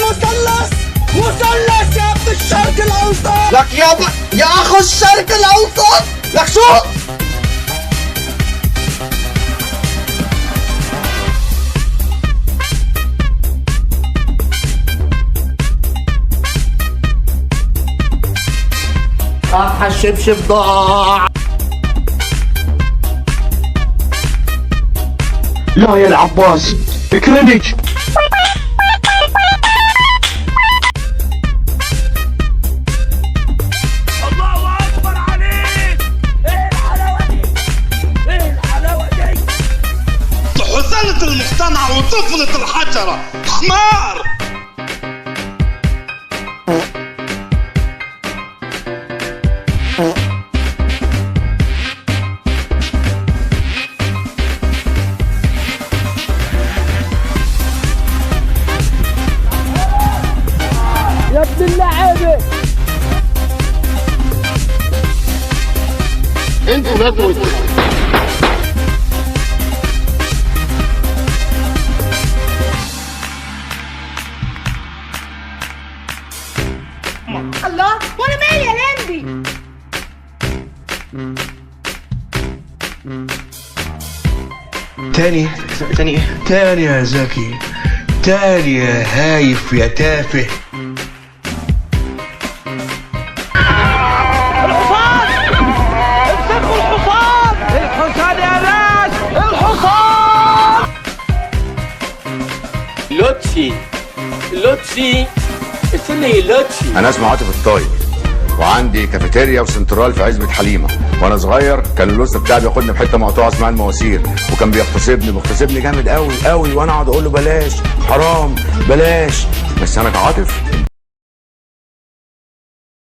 مثلث، مثلث يا ابن الشرق الاوسط. لك يا اخو الشرق الاوسط، لك شو؟ راح الشبشب ضاع. لا يا العباس كرنج. الله اكبر عليك، ايه الحلاوة دي؟ ايه الحلاوة دي؟ حثالة المجتمع وطفلة الحشرة حمار. يا ابن اللعيبة. انتوا ناس. الله، وانا مالي يا لمبي؟ تاني تاني تاني يا زكي، تاني يا هايف يا تافه. الحصان، امسكوا الحصان، الحصان يا ناس، الحصان. لوتشي لوتشي، استني لوتشي. انا اسمي عاطف الطاير، وعندي كافيتيريا وسنترال في عزبة حليمة. وانا صغير كان اللوس بتاعي بياخدني في حتة مقطوعة اسمها المواسير، وكان بيغتصبني جامد قوي قوي، وانا اقعد اقول له بلاش حرام بلاش، بس انا كعاطف